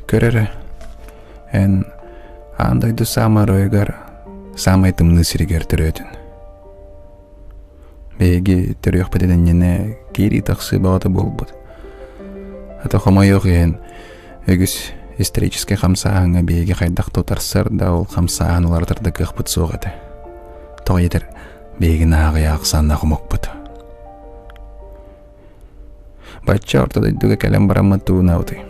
Көр эрэ, эн аан дойду саамай оройугар, саамай тымныы сиригэр төрөөтүн. Биһиги төрүөхпүтүн иннинэ киирии-тахсыы бөҕөтө буолбут. Ата хомойуох иһин, үгүс историческай хамсааһыҥҥа биһиги хайдах тутарсар да ол хамсааһын уларытар да кыахпыт суох этэ. Тоҕо диэтэр, биһиги наһаа ахсааннаах омукпут. Бачча орто дойдуга кэлэн бараммыт туунабытый?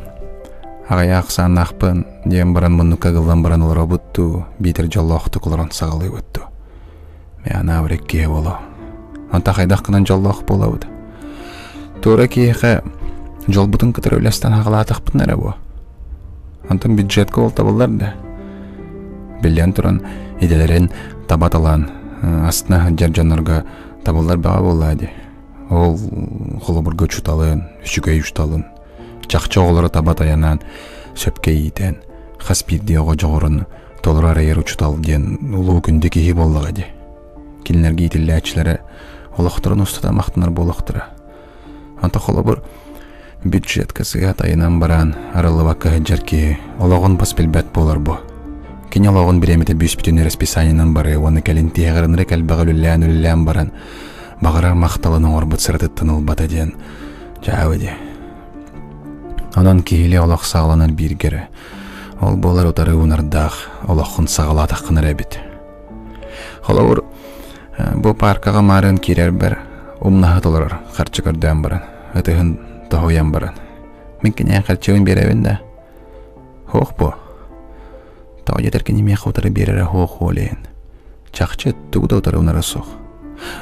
Аҕыйах ахсааннаахпын диэн баран муннукка ыгыллан баран олоробут дуу, биитэр дьоллоохтук олорон саҕалыыбыт дуу? Мин анаабыр иккиһэ буолуо. Онто хайдах гынан дьоллоох буолабыт? Туора киһиэхэ дьолбутун кытары үлэстэн аҕалаатахпытына эрэ буо. Онтон бюджетка ол табыллар да. Биллэн туран, идэлэрин таба талан, астына сылдьар дьоннорго табыллар бөҕө буоллаа дии. Ол холобурга учууталын, үчүгэй учууталын, чахчы оҕолору таба тайанан, сөпкө иитэн, хас биирдии оҕо дьоҕурун толору арыйар учуутал диэн улуу күндү киһи буоллаҕа дии. Кинилэргэ иитиллээччилэрэ олохторун устата махтанар буолуохтара. Онто холобур, бюджетка сыыһа тайынан баран арыллыбакка сылдьар киһи олоҕун бас билбэт буолар бу. Кини олоҕун бириэмэтэ бүүс-бүтүн расписаниенан барыа уонна кэлин тиһэҕэр ынырык элбэҕи үлэлээн-үлэлээн баран баҕарар махталын оҥорбут сыратыттан ылбата диэн дьаабы дии. Онон киһилии олох саҕаланар бииргэ эрэ. Ол буолар утары уунардаах олоххун саҕалаатаххына эрэ эбит. Холобур, бу пааркаҕа маарыын киирэрбэр умнаһа толорор харчы көрдөөн баран, ытыһын тоһуйан баран. Мин киниэхэ харчыбын биэрэбин да? Һуох буо. Тоҕо диэтэр кини миэхэ утары биэрэрэ һуох уолейын. Чахчы тугу да утары унара суох.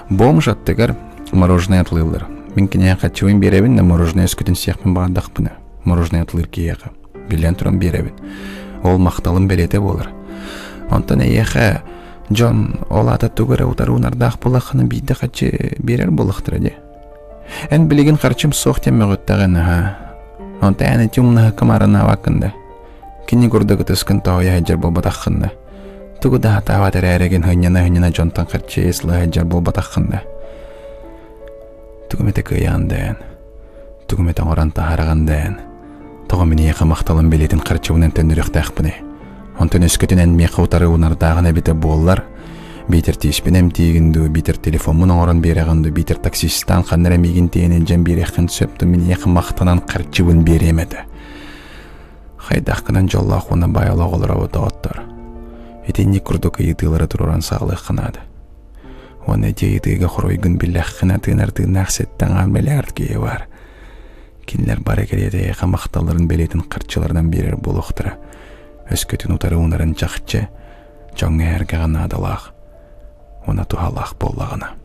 Бомж аттыгар мороженое атылыыллар. Мин киниэхэ харчыбын биэрэбин да мороженое өскөтүн сиэхпин баҕардахпына, мороженое атылыыр киһиэхэ. Биллэн туран биэрэбин. Ол махталым бэлиэтэ буолар. Онтон эйиэхэ дьон ол аата тугу эрэ утары унардаах буоллаххына биирдэ харчы биэрэр буоллахтара дии. Эн билигин харчым суох диэн мөҕүттэҕин аһаа. Онтон эн ити умнаһыкка маарыннаабаккын да. Кини курдук ытыскын тоһуйа сылдьар буолбатаххын да. Тугу да сатаабат эрээригин һынньана-һынньана дьонтон харчы исла сылдьар буолбатаххын да. Тугу эмэтэ кыайаҕын да эн. Тугу эмэтэ оҥорон таһаараҕын да эн. Тоҕо мин эйиэхэ махталым билиэтин харчыбынан төннөрүөхтээхпиний? Онтон өскөтүн эн миэхэ утары унардааҕын эбитэ буоллар, биитэр тииспин эмтиигин дуу, биитэр телефоммун оҥорон биэрэҕин дуу, биитэр таксистаан ханна эрэ миигин тиэйэн илдьэн биэриэххин сөп дуу, мин эйиэхэ махтанан харчыбын биэриэм этэ. Хайдах гынан дьоллоох уонна баай олох олоробут доҕоттор? Итинник курдук ыйытыылары туруоран саҕалыахха наада. Уонна ити ыйытыыга хоруйгун биллэххинэ тыынар тыыннаах ситтэн аан миллиард киһи баар. Кинилэр бары кэриэтэ эйиэхэ махталларын бэлиэтин харчыларынан биэрэр буолуохтара. Өскөтүн утары уунарын чахчы, дьоҥҥо эһэргэҕэ наадалаах уонна туһалаах буоллаҕына.